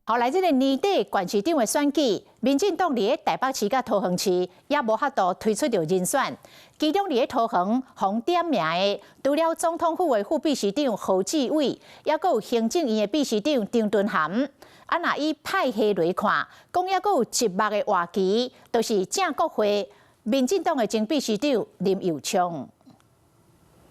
好，來這个年底縣市長的選舉，民進黨佇咧台北市佮桃園市也無法度推出著人選。其中佇咧桃園予點名的，除了總統府的副秘書長何志偉，猶閣有行政院的秘書長張敦涵。啊，若以派系來看，講猶閣有一目的活棋，就是正國會民進黨的前秘書長林右昌。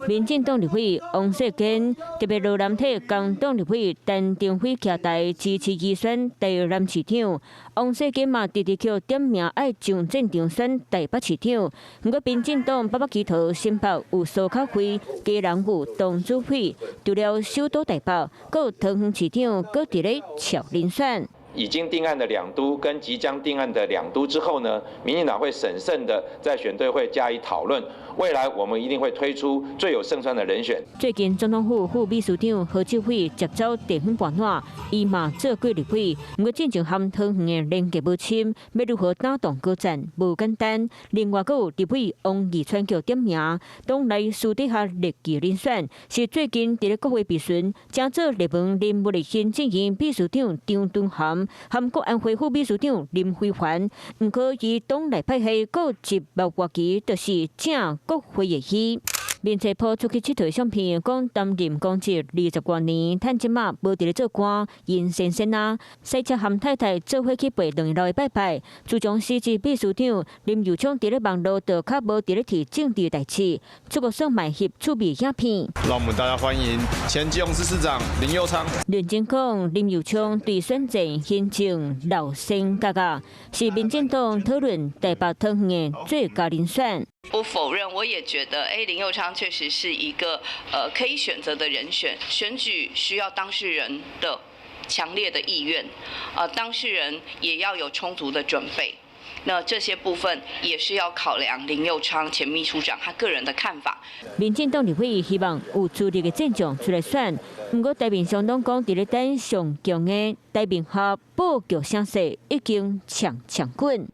民進黨立委王世堅特別羅南體工黨立委陳亭妃徛台支持伊選台南市長。王世堅嘛直直予點名愛上戰場選台北市長。毋過民進黨北北基桃新北有蘇巧慧，基隆有董祖輝，除了首都台北，閣有桃園市長，閣佇咧撬人選。已經定案的兩都跟即將定案的兩都之後呢，民進黨會審慎的在選對會加以討論。未來我們一定會推出最有勝算的人選。最近總統府副秘書長何志偉接走地方伴撋，伊嘛做過立委，毋過進前和桃園的連結無深，欲如何打動高層無簡單。另外，閣有立委王義川予點名，黨內私底下熱議人選，是最近佇咧國會備詢，正做熱門人物的行政院秘書長張敦涵，和國安會副秘書長林飛帆。毋過伊黨內派系閣一目活棋，就是正國會的戲。面冊 po 出去𨑨迌相片，講擔任公職20多年，趁這馬無佇咧做官，𪜶先生啊，駛車和太太做伙去爬兩路的拜拜。自從辭職秘書長林右昌佇咧網路就較無佇咧提政治代誌，出國算嘛翕趣味影片。讓我們大家歡迎前基隆市市長林右昌。認真講，林右昌對選戰行政老生角角，是民進黨討論台北桃園的最佳人選。不否認，我也覺得，哎，林右昌確實是一個可以選擇的人選。選舉需要當事人的強烈的意願，當事人也要有充足的準備。那這些部分也是要考量林右昌前秘書長他個人的看法。民進黨立委希望有資歷的戰將出來選，毋過台面上攏講佇咧等上強的台面下布局聲勢已經搶搶滾。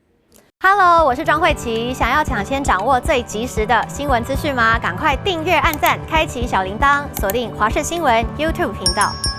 Hello，我是莊慧琪。想要搶先掌握最及時的新聞資訊嗎？趕快訂閱、按讚、開啟小鈴鐺，鎖定華視新聞 YouTube 頻道。